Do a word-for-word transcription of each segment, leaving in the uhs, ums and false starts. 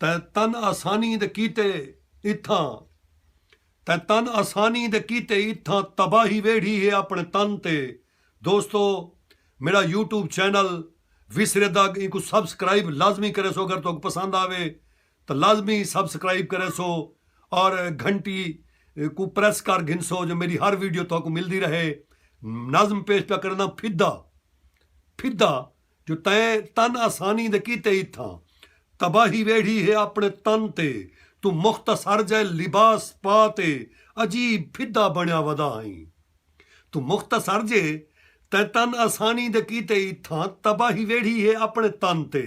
تیں تن آسانی دے کیتے اتھاں تیں تن آسانی دے کیتے اتھاں تباہی ویڑھی ہے اپنے تن تے۔ دوستو، میرا یوٹیوب چینل وسرے دگ ان کو سبسکرائب لازمی کرے سو۔ اگر تو پسند آوے تو لازمی سبسکرائب کرے سو اور گھنٹی کو پریس کر گھن سو جو میری ہر ویڈیو تو کو ملتی رہے۔ نظم پیش پیا کرنا پھدا پھدا جو تیں تن آسانی دے کیتے اتھاں تباہی ویڑھی ہے اپنے تن تے۔ تو مختصر جے لباس پا تے عجیب پھدا بنیا ودا ہائیں۔ تو مختصر جے تیں تن آسانی دے کیتے اتھاں تباہی ویڑھی ہے اپنے تن تے۔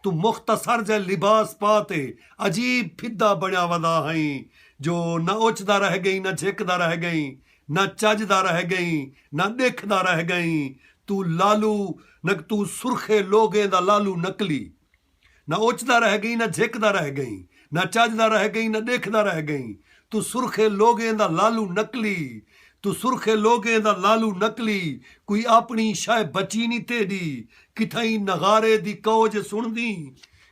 تو مختصر جے لباس پا تے عجیب پھدا بنیا ودا ہائیں جو نہ اوچدا رہ گئیں، نہ جھکدا رہ گئیں، نہ چجدا رہ گئیں، نہ ݙیکھدا رہ گئیں۔ تو لالو نہ تو سرخے لوگیں دا لالو نقلی۔ نہ اوچدا رہ گئیں، نہ جھکدا رہ گئیں، نہ چجدا رہ گئیں، نہ ݙیکھدا رہ گئیں۔ تو سرخے لوگیں دا لالو نقلی، تو سرخے لوگیں دا لالو نقلی۔ کوئی اپݨی شے بچی نی تیݙی۔ کتھائیں نغارے دی کوج سݨدیں،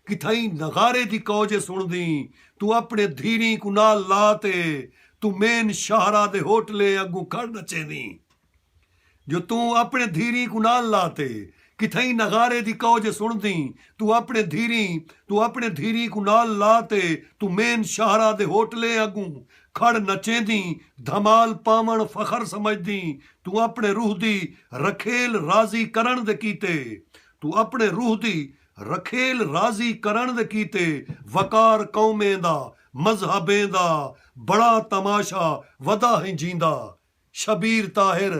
کتھائیں نغارے دی کوج سݨدیں۔ تو اپݨے دھیریں کوں نال لا تے تو مین شاہراہ دے ہوٹلیں اگوں کھڑ نچیندیں۔ جو توں اپݨے دھیریں کوں نال لا تے کتھائیں نغارے دی کوج سݨدیں۔ تو اپݨے دھیریں تو اپݨے دھیریں کوں نال لا تے تو مین شاہراہ دے ہوٹلیں اگوں کھڑ نچیندیں۔ دھمال پاوݨ فخر سمجھدیں۔ تو اپݨے روح دی رکھیل راضی کرݨ دے کیتے تو اپݨے روح دی رکھیل راضی کرݨ دے کیتے وقار قومیں دا، مذہبیں دا بڑا تماشا ودا ہیں جیندا۔ شبیر طاہر،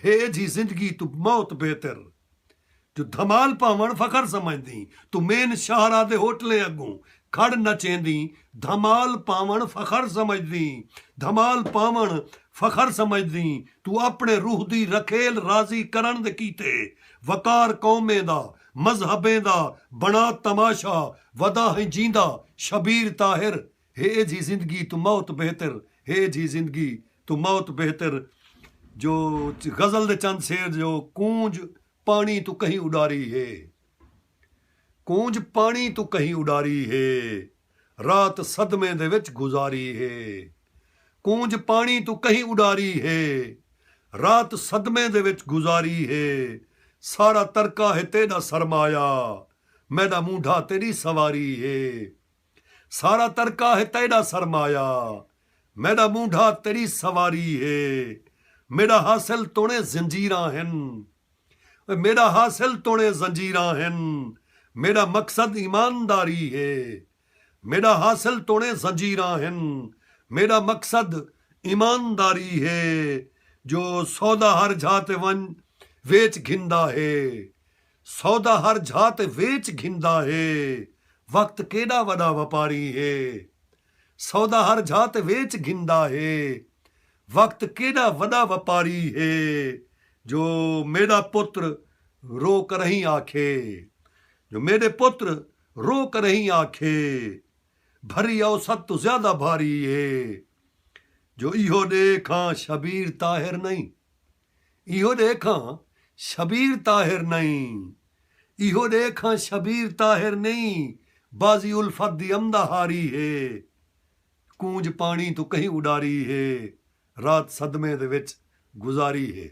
ہے ایجھی زندگی تو موت بہتر۔ جو دھمال پاوݨ فخر سمجھدیں تو مین شاہراہ دے ہوٹلیں اگوں کھڑ نچیندیں۔ دھمال پاوݨ فخر سمجھدیں، دھمال پاوݨ فخر سمجھدیں۔ تو اپݨے روح دی رکھیل راضی کرݨ دے کیتے وقار قومیں دا، مذہبیں دا بݨا تماشا ودا ہیں جیندا۔ شبیر طاہر، ہے ایجھی زندگی تو موت بہتر، ہے ایجھی زندگی تو موت بہتر۔ جو غزل دے چند شعر جو کونج پاݨی تو کہیں اݙاری ہے، کونج پاݨی تو کہیں اݙاری ہے، رات صدمے دے وچ گزاری ہے۔ کونج پاݨی تو کہیں اݙاری ہے، رات صدمے دے وچ گزاری ہے۔ سارا ترکا ہے تیݙا سرمایہ، میݙا مونڈھا تیݙی سواری ہے۔ سارا ترکا ہے تیݙا سرمایہ، میݙا مونڈھا تیݙی سواری ہے۔ میݙا حاصل توݨے زنجیراں ہن، میݙا حاصل توݨے زنجیراں ہن۔ میݙا مقصد ایمانداری ہے، میݙا حاصل توݨے زنجیراں ہن۔ میݙا مقصد ایمانداری ہے۔ جو سودا ہر جھا تے ونڄ ویچ گھندا ہے، سودا ہر جھا تے ویچ گھندا ہے۔ وقت کیݙا وݙا وپاری ہے، سودا ہر جھا تے ویچ گھندا ہے۔ وقت کیݙا وݙا وپاری ہے۔ جو میݙا پتر رو کرہیں آکھے، جو میݙے پتر رو کرہیں آکھے، بھری اوسط تو زیادہ بھاری ہے۔ جو ایہو ݙیکھاں شبیر طاہر نئیں، ایہو ݙیکھاں شبیر طاہر نئیں، ایہو ݙیکھاں شبیر طاہر نئیں، بازی الفت دی امدا ہاری ہے۔ کونج پاݨی تو کہیں اݙاری ہے، رات صدمے دے وچ گزاری ہے۔